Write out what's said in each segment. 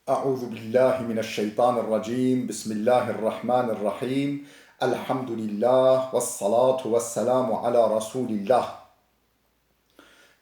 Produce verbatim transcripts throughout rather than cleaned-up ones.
أعوذ بالله من الشيطان الرجيم. بسم الله الرحمن الرحيم. الحمد لله والصلاة والسلام على رسول الله.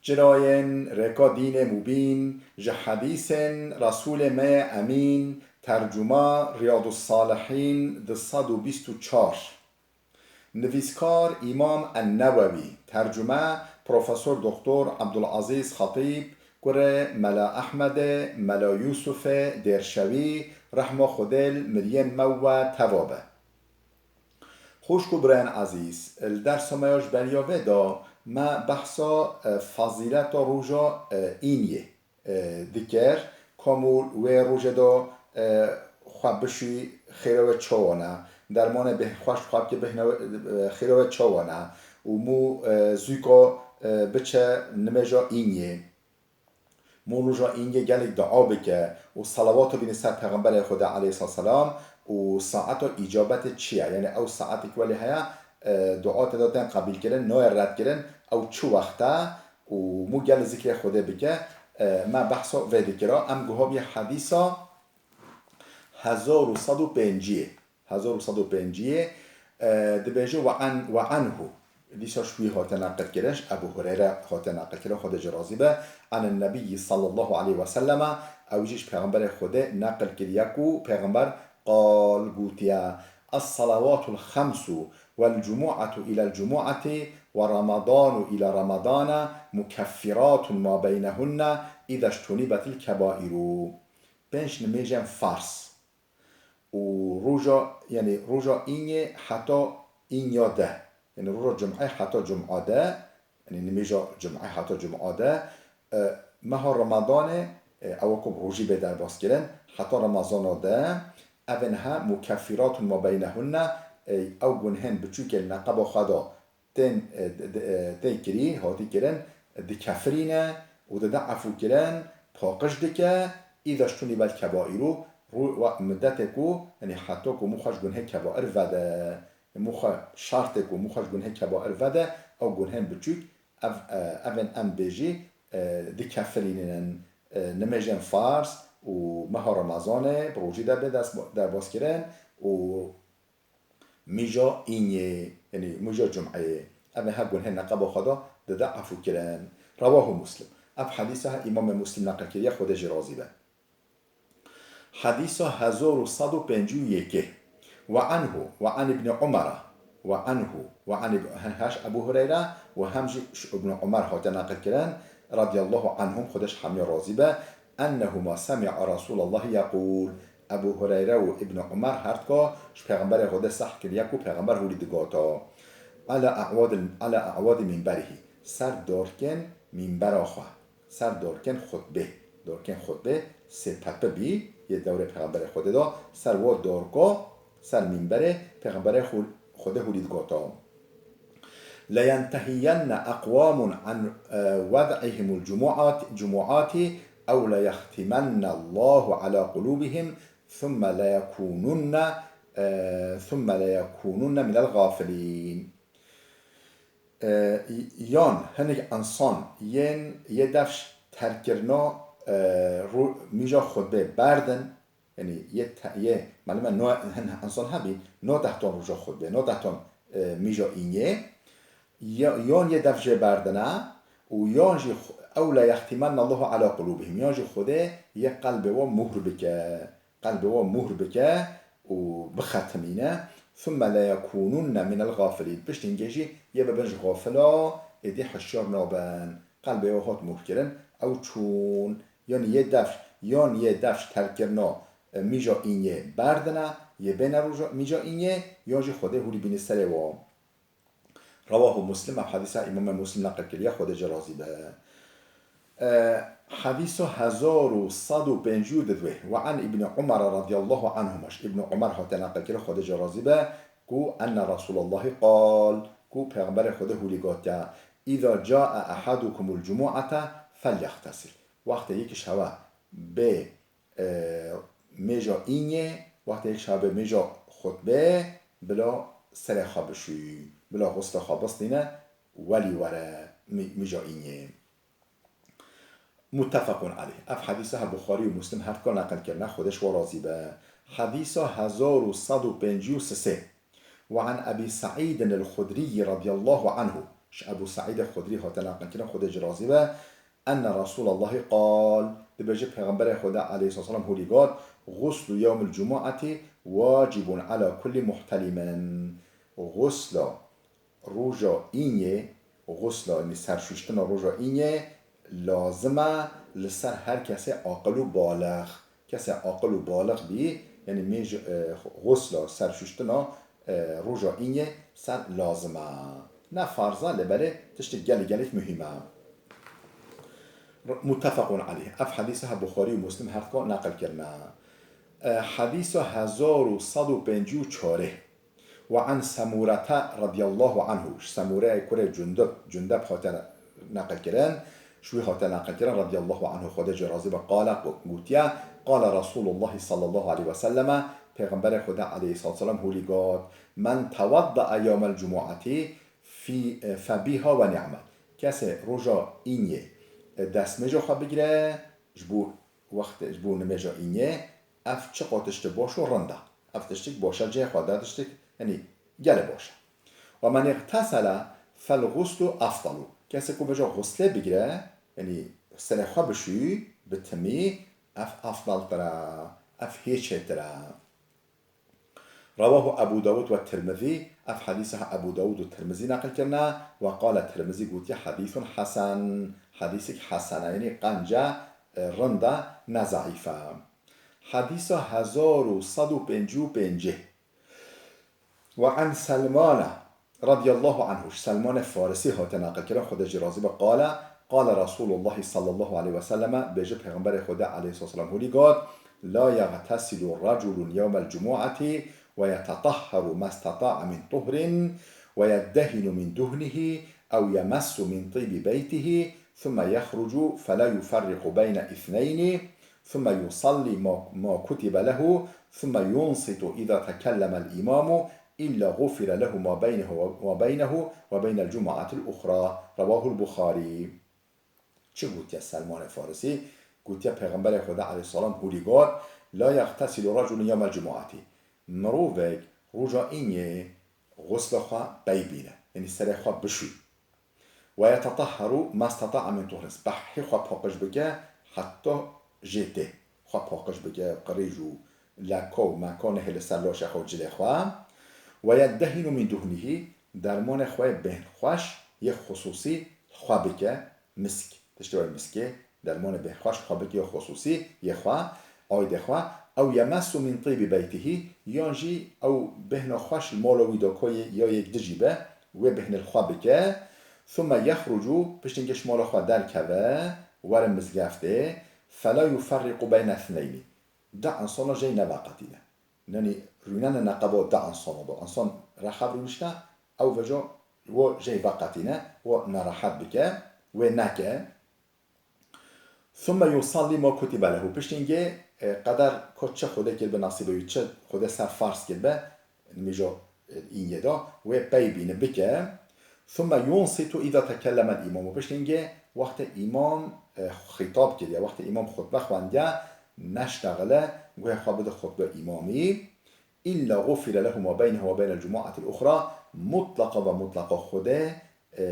Çirayên rêka dînê mubîn, ji hedîsên Resûlê me yê Emîn, tercuma Riyadus Salihîn du sed û bîst û çar. Nivîskar Îmam En-Newewî, tercume Profesor Doktor Ebdulezîz Xetîb, kurê Mela Ehmedê, Mela Yûsufê Dêrşewî, rehma Xwedê li miriyên me û we teva be. Xwişk û birayên ezîz, li dersa me ya ji beriya vê de me behsa, e, fezîleta roja, e, Îniyê, e, dikir. Ka mû wê rojê de, e, xwe bişî, xêra wê çawa ne? Dermanê bih-, xweş xwe bike bihne wê, e, xêra wê çawa ne? Û mû, e, zûka, e, biçe nimêja Îniyê. Mû roja Îngê gelek dua bike û selawata bîne ser Pêxemberê Xwedê aleyhisselam û saeta îcabetê çi ye? Yanî ew saetek welê heye, e, dua tê de tên qebîlkirin, nayê redkirin, ew çi wext e û mû gelek zikrê Xwedê bike, e, me behsa vê dikira. Em guha bî hedîsa hezar û sed û pênciyê. Hezar û sed û pênciyê, e, dibêje, "Ve an-, ve anhu." Dîsa ji wî hate neqilkirin, ji Ebû Hureyre hate neqilkirin, Xwedê jê razî be. Anin Nebiyyi sallallahu aleyhi ve selleme, ew jî ji Pêxemberê Xwedê neqil kiriye ku Pêxember qal gotiye, "Es-salavatul khamsu vel cumu'atu ilel cumu'ati ve ramadanu ila ramadana mukeffiratun ma beynehunne iza jtunibetil kebairu." Pênc nimêjên farz. Û roja, yanî roja Îngê heta Îng ya de, yanî roja Cum'ê heta Cum'a de, yanî nimêja Cum'ê heta Cum'a de, e, meha Remadanê, e, ew ku bi rojî bê derbas kirin, heta Remazana de, evên he mukeffiratun ma beynehunne, e, ew gunhên biçûkê li neqeba xwe de tên, e, d-, d-, e, tê kirî, hatî kirin, dikefirîne û dide efû kirin, paqij dike, îza jtunibetil kebairu, ru-, wa-, midetek û, yanî heta ku mû xwe ji gunhê kebair vede, mû xwe şertê ku mû xwe ji gunhê kebair vede, ew gunhên biçûk, ev, e, evên em bêjî, e, dikefirînin, e, nimêjên farz û meha Remezanê bi rojî de bê dest, derbas kirin û Mîja Îngê, yanî mîja Cum'eyê. Ev e her gunhê neqeba xwe de dide efû kirin. Rewahu Muslim. Ev hedîsa he Îmamê Muslim neqil kiriye, Xwedê jê razî be. Hedîsa hezar û sed û pêncî û yekê. Ve anhu, ve an Îbni Umara, ve anhu, ve an Îb-, he-, heş Ebû Hureyre û hem jî ji Îbni Umar hate neqil kirin, radiyallahu anhum, Xwedê ji hemiya razî be, ennehuma semi'a Rasûlallahi yeqûl, Ebû Hureyre û Îbn Umar her dika ji Pêxemberê Xwedê seh kiriye ku Pêxember hûrî digota, "Ala a'wadil, ala a'wadi minberihî", ser dorkên minbera xwe, ser dorkên xutbê, dorkên xutbê sê pepi bî yê dewrê Pêxemberê Xwedê de, ser wa dorka, ser minberê Pêxemberê Xwe-, Xwedê hûrî digota. "Leyentehiyenne eqwamun an, e, wed'ihimul cumu'at-, cumu'ati ew leyextimenne Allahu ala qulubihim thumme leyekununne, e, thumme leyekununne minel gafilin." E, yan hinek insan yên yê defş terkkirina, e, ru-, mîja xutbê berdin, Yanî yê te-, yê, malum e, no, hin, insan hebî, no deh ton roja xutbê, no deh ton, e, mîja îngê, ya, yon yê dev jê berdine û yon jî xu-, ew le yextîmenne Allahu ala qulûbihim, yon jî Xwedê yê qelbê wan muhr bike, qelbê wan muhr bike û bixetimîne. Thumme le yekûnunne minel gafilîn. Piştî hingê jî yê bibin ji gafila, êdî hişyar nabin. Qelbê wan hat muhr kirin, ew çûn. Yanî yê defş, yan yê defş terkkirina, e, mîja îngê berdine, yê bêne roja, mîja îngê, yan jî Xwedê hûrî bînî serê wan. Rewahu Muslim, ev hedîsa Îmamê Muslim neqil kiriye, Xwedê jê razî be. E, hedîsa hezar û sed û pêncî û didwê. Ve an Îbni Umar radiyallahu anhuma, ji Îbni Umar hate neqil kirin, Xwedê jê razî be, ku enne Resûlallahî qal, ku Pêxemberê Xwedê hûrî gotiye, "Îza cae ehadukumul cumu'ate felyextesil." Wextê yek ji hewe bê, e, mêja îngê, wextê yek ji hewe bê mêja xutbê, bila serê xwe bişûyî, bila xusla xwe bistîne, welî were mî-, mîja îngê. Muttefequn aleyh. Ev hedîsa he Buxarî û Muslim her dika neqil kirine, Xwedê ji wan razî be. Hedîsa hezar û sed û pêncî û sê. Ve an Ebî Seîdin el-Xudrî radiyallahu anhu. Ji Ebû Seîdê Xudrî hate neqil kirin, Xwedê jî razî be. Enne Resûlallahî qal. Dibêje Pêxemberê Xwedê aleyhisselam hûlî got, Xuslu yewmil cumu'etî wacibun ala kulli muhtelimin. Xusla roja înyê, xusla, yanî serşûştina roja înyê lazim e li ser her kesê aqil û balix. Kesê aqil û balix bî, yanî mêj, e, xusla serşûştina, e, roja înyê ser lazim e. Ne farz e, lê belê tiştek gelek gelek muhîm e. Muttefequn aleyh. Ev hedîsa he Buxarî û Muslim her dika neqil kirine. E, hedîsa hezar û sed û pêncî û çar. Ve an Semûrete radiyallahu anhu, ji Semûreyê kurê Cundub, Cundub hate neqil kirin, ji wî hate neqil kirin, radiyallahu anhu, Xwedê jê razî be, qale, gotiye, qale Resûlullahî sallallahu aleyhi ve selleme, Pêxemberê Xwedê aleyhissalatu vesselam hûlî got, Men tewaddae yewmel cumu'etî fî, febîha ve ni'met. Kesê roja înyê destmêja xwe bigire, ji bo wextê, ji bo nimêja înyê, ev çiqa tiştê baş û rind e. Ev tiştek baş e, cihê xwe da tiştek, yanî gelê baş e. Ve men îxtesele fel xuslu efdalu. Kesê ku bêje xuslê bigire, yanî serê xwe bişûy, bi timî, ev efdaltir e, ev hê çêtir e. Rewahu Ebu Dawud ve Tirmizî, ev hedîsa Ebu Dawud û Tirmizî neqil kirine, ve qale Tirmizî gotiye, hedîsun hesen, hedîsek hesen e, yanî qenc e, e, rind e, ne zeîf e. Hedîsa hezar û sed û pêncî û pêncî. Ve an Selmane radiyallahu anhu, ji Selmanê Farisî hate neqil kirin, Xwedê jî razî be, qale, qale Resûlullahî sallallahu aleyhi ve selleme, bêje Pêxemberê Xwedê aleyhissalatu vesselam hûlî got, La yextesilu reculun yewmel cumu'etî ve yetetahharu mesteta'a min tuhrin ve yeddehinu min duhnihi ew yemessu min tîbi beytihi, ثم يخرج فلا يفرق بين اثنين، ثم يصلي ما، ما كتب له، ثم ينصت إذا تكلم الإمام، إلا غفر له ما بينه وبينه وبين الجمعة الأخرى. رواه البخاري. Çi gotiye Selmanê Farisî? Gotiye Pêxemberê Xweda aleyhisselam hûlî got, La yextesilu reculun yewmel cumu'atî. Mirovek roja înyê xusla xwe pey bîne. Yanî serê xwe bişûy. Ve yetetahharu mesteta'a min tuhrin. Behî xwe paqij bike, heta jê tê. Xwe paqij bike, qirêj û leka û meka nehê li ser laşê xwe û cilê xwe. Ve yeddehinu min duhnihî, dermanê xwe yê bêhnxweş yê xusûsî xwe bike, misk. Tiştê wê miskê, dermanê bêhnxweş xwe bike yê xusûsî yê xwe, aydê xwe. Ew yemessu min tîbi beytihî, yan jî ew bêhna xweş li mala wî de ka yê, ya yek dijî be, wê bêhna li xwe bike. Thumme yexrucu, piştî ji mala xwe derkeve, were mizgeftê, fela yuferriqu beyne ithneynî. Du insana jê neveqetîne. Yanî rûnene neqeba du insana de. Insan rexev rûnişte, ew veca wo jê veqetîne, wo nerehet bike, wê neke. Thumme yusallî ma kutibe lehu. Piştî hingê, e, qeder ku çi Xwedê kiribe nesîbê wî, çi Xwedê ser farz kiribe, nimêja, e, îngê de, wê pey bîne bike. Thumme yunsitu îza tekelleme îmamu. Piştî hingê wextê îmam, e, xîtab kiriye, wextê îmam xutbe xwendiye, neştexile, guhê xwe bide xutbe îmamî. Îlla gufire lehu ma beynehu ve beynel cumu'atil uxra. Mutlaqa ve mutlaqa Xwedê, e,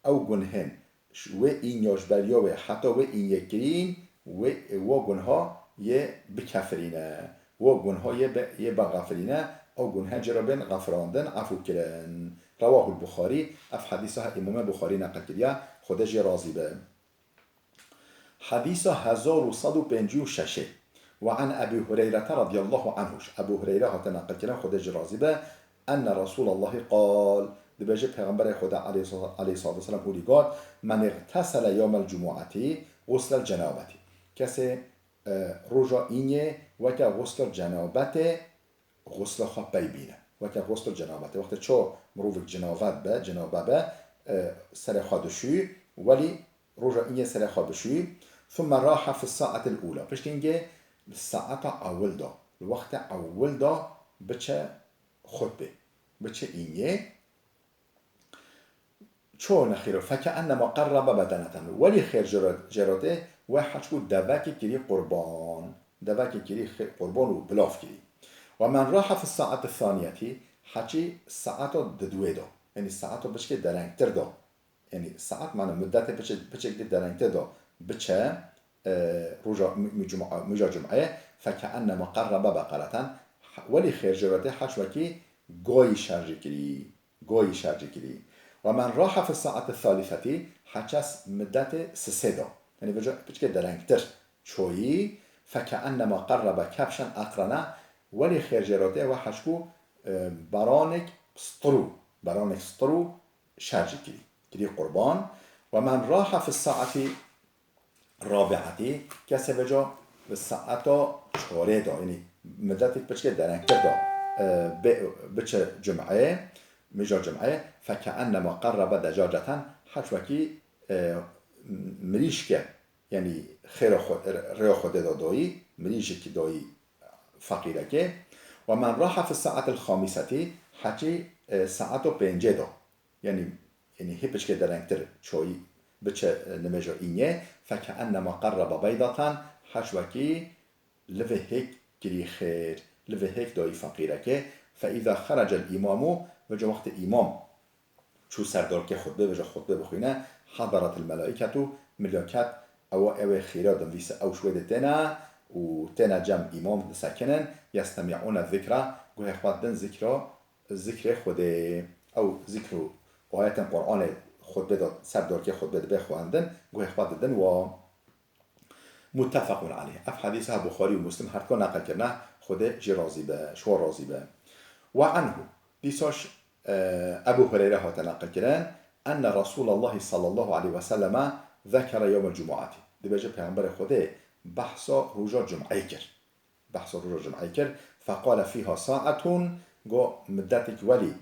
ew gunhên ji wê înya ji beriya wê heta wê înyê kirîn, wê, wo gunha yê bikefirîne, wo gunha yê be, yê bixefirîne, ew gunhên jê re bên xefirandin, efû kirin. Rewahul Buxarî, ev hedîsa he Îmamê Buxarî neqil kiriye, Xwedê jê razî be. Hedîsa hezar û sed û pêncî û şeş. Ve an Ebî Hureyrete radiyallahu anhu, ji Ebû Hureyre hate neqilkirin, Xwedê jî razî be, enne Resûlallahî qal, dibêje Pêxemberê Xweda aleyhis-, aleyhissalatu vesselam hûrî got, Men îxtesele yewmel cumu'etî xuslel cenabetî. Kesê, e, roja înyê weke xusla cenabetê, xusla xwe pey bîne. Weke xusla cenabetê. Wextê ço mirovek cenabet be, cenabe be, e, serê xwe dişûy, welî roja îngê serê xwe bişûy. Thumme rahe fis sa'atil ula. Piştî îngê li saeta ewil de, li wextê ewil de biçe xutbê. Biçe îngê. Ço nexêro, fekeenema qerrebe bedeneten. Welî xêr jê re, jê re tê, we heçkû devekê kirî qurban. Devekê kirî xê-, qurban û bilav kirî. Ve men raha fi saati thaniyetî, heçî saeta didwê de. Yanî saeta biçkê derengtir de. Yanî saet mane muddetê biçe-, biçek de derengtir de. Biçe, e, roja mü-, mü-, cuma-, mîja cum'eyê, fekeenema qerrebe beqereten. Welî xêr jê re tê, heç wekî goyî şerjî kirî. Goyî şerjî kirî. Ve men raha fi saati thalîsetî, heçes middetê sisê de. Yanî vêca piçkê derengtir çoyî, fekeenema qerrebe kebşen eqrena, welî xêr jê re tê, we heçkû, e, beranek stirû, beranek stirû şerjî kirî. Kirî qurban. Ve men raha fi saeti rabi'etî, kesê vêca bi saeta çarê de, yanî middetek piçkê derengtir de, e, bê-, biçe cum'eyê, mîja cum'eyê, fekeenema qerrebe decaceten, heç wekî, e, mirîşke, yanî xêra xwe, rêya Xwedê de dayî, mirîşekî dayî feqîrekê. Ve men raha fi saetil xamîsetî, heçî, e, saeta pêncê de. Yanî, yanî hê piçkê derengtir çoyî biçe, e, nimêja înyê, fekeenema qerrebe beydatan, heç wekî livê hêk kirî xêr, livê hêk dayî feqîrekê, fe îza xerecel îmamu, vêca wextê îmam çû ser dorkê xutbê, vêca xutbê bixwîne, hederatil melaîketu, milyaket ewa ewê xîra dinvîse, ew ji wê de têne û têne cem îmam disekinin, yestemi'ûne zikra, guhê xwe didin zikra, zikrê Xwedê. Ew zikr û ayetên Qur'anê xutbê de, ser dorkê xutbê dibe xwendin, guhê xwe didin wa. Muttefequn aleyh. Ev hedîsa Buxarî û Muslim her dika neqil kirine, Xwedê jê razî be, ji wan razî be. Ve anhu. Dîsa ji, e, Ebu Hureyre hate neqil kirin, enne Resûlallahî sallallahu aleyhi ve selleme zekere yewmel cumu'atî. Dibêje Pêxemberê Xwedê behsa roja cum'eyê kir. Behsa roja cum'eyê kir. Feqale fîha saetun, got, middetek welî,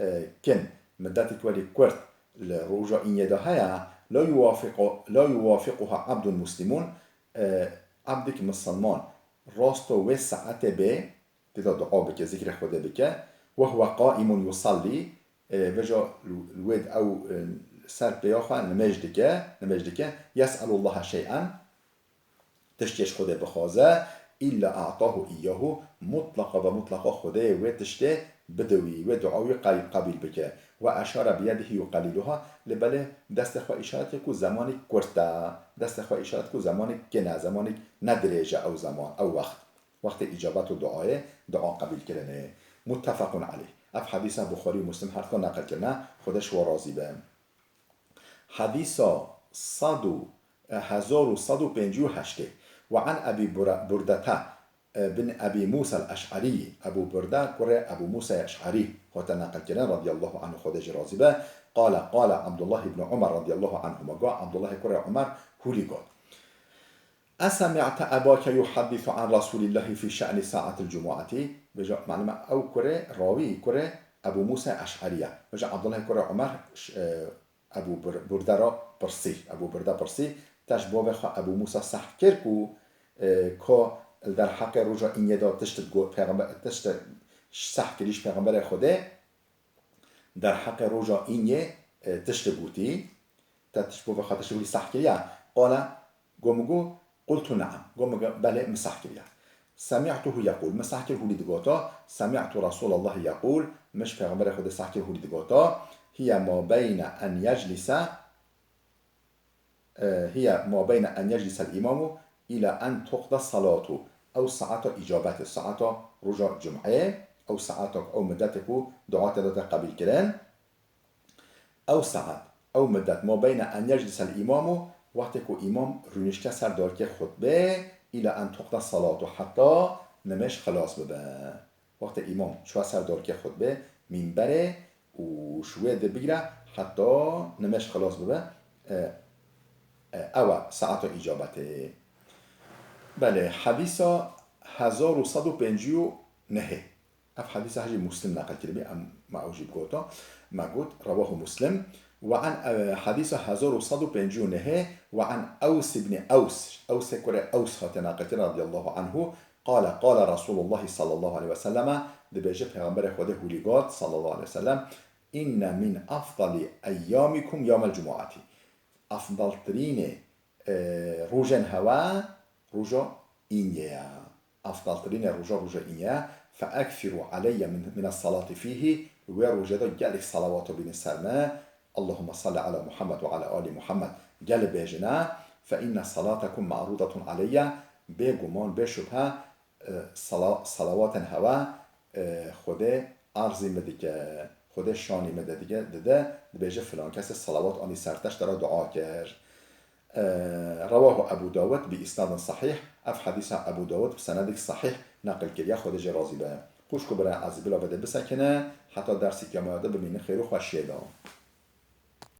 e, kin, middetek welî kurt li roja înyê de heye, la yuwafiqu-, la yuwafiquha abdun muslimun, e, abdek misilman rasto wê saetê bê, tê de dua bike, zikrê Xwedê bike, ve huwe qaimun yusallî, e, vêca li, li wê ew, e, ser pêya xwe nimêj dike, nimêj dike, yes'elullaha şey'en, tiştê ji Xwedê bixwaze, illa a'tahu iyyahu, mutlaqa ve mutlaqa Xwedê wê tiştê bide wî, wê dua wî qey-, qebîl bike. Ve eşare biyedihi yuqelliluha, lê belê destê xwe îşaret kir ku zemanî kurt e, destê xwe îşaret ku zemanî kin e, zemanî ne dirêj e ew zeman, ew wext. Wextê îcabet û duayê, dua qebîlkirinê. Muttefequn aleyh. Ev hedîsa Buxarî û Muslim her dika neqil kirine, Xwedê ji wan razî be. Hedîsa sed û, e, hezar û sed û pêncî û heştê. Ve an Ebî Bura-, Burdete, e, bin Ebî Mûsa el-Eş'erî, Ebû Burda kurê Ebû Mûsa Eş'erî hate neqilkirin, radiyallahu anhu, Xwedê jî razî be. Qale, qale Abdullah ibn Umar radiyallahu anhuma, got, Abdullahê kurê Umar hûlî got. Esemi'te ebake yuhaddisu an Resulillahi fi şe'ni sa'atil cumu'ati? Vêca, malum e, ew kurê, rawî kurê Ebû Mûsa Eş'erî ye. Vêca Abdullahê kurê Umar, ş-, e, Ebû Bur-, Burda re pirsî, Ebû Burda pirsî, te ji bavê xwe Ebû Mûsa seh kir ku, e, ka li derheqê roja înyê de tişt digot, pêxember, tişt seh kirî ji pêxemberê Xwedê, derheqê roja înyê, e, tişt digotî, te tişt bavê xwe tişt wî seh kiriye? Qale, got min got, qultu ne'am. Got min got, belê, min seh kiriye. Semi'tuhu yeqûl. Min seh kir hûlî digota. Semi'tu Resûlallahî yeqûl. Min ji Pêxemberê Xwedê seh kir hûlî digota. Hiye ma beyne en yeclise, e, hiye ma beyne en yeclisel îmamu îla en tuqda salatu. Ew saeta îcabetê, saeta roja cum'eyê, ew saeta, ew middetê ku dua tê de tê qebîlkirin. Ew saet, ew middet, ma beyne en yeclisel îmamu, wextê ku îmam rûnişte ser dorkê xutbê, îla en tuqda salatu, heta nimêj xilas bibe. Wextê îmam çûye ser dorkê xutbê, mînberê û ji wê de bigire heta nimêj xilas bibe, e, e, ew e saeta îcabetê. Belê, hedîsa hezar û sed û pêncî û nehê. Ev hedîsa hejî Muslim neqil kiribî, em, me ew jî bigota. Me got, rewahu Muslim. Ve an, e, hedîsa hezar û sed û pêncî û nehê, ve an Ews ibn Ews. Ewsê kurê Ews hate neqil kirin, radiyallahu anhu. Qale, qale Resulullah sallallahu aleyhi ve selleme, dibêje Pêxemberê Xwedê hûlî got, sallallahu aleyhi ve sellem, إن من أفضل أيامكم يوم الجمعة. Afdaltirînê, e, rojên hewe roja înye ye. Afdaltirînê roja, roja înye ye. فأكثروا علي من، من الصلاة فيه. Wê rojê de gelek salawat bînin ser me. اللهم صل على محمد وعلى آل محمد. Gelê bêjine. فإن صلاتكم معروضة علي. Bêguman, bê şubhe, e, sala-, salawatên hewe, e, Xwedê arzî min dike, Xwedê şanî min de dike, dide, dibêje filan kesê salawat anî ser te, ji te re dua kir. E, رواه أبو داود بإسناد صحيح. Ev hedîsa Ebû Dawud bi senedek sahîh neqil kiriye, Xwedê jê razî be. Xwişk û birayên ezîz, bila vê de bisekine, heta dersê ke me de bimînin xêr û xweşiyê de.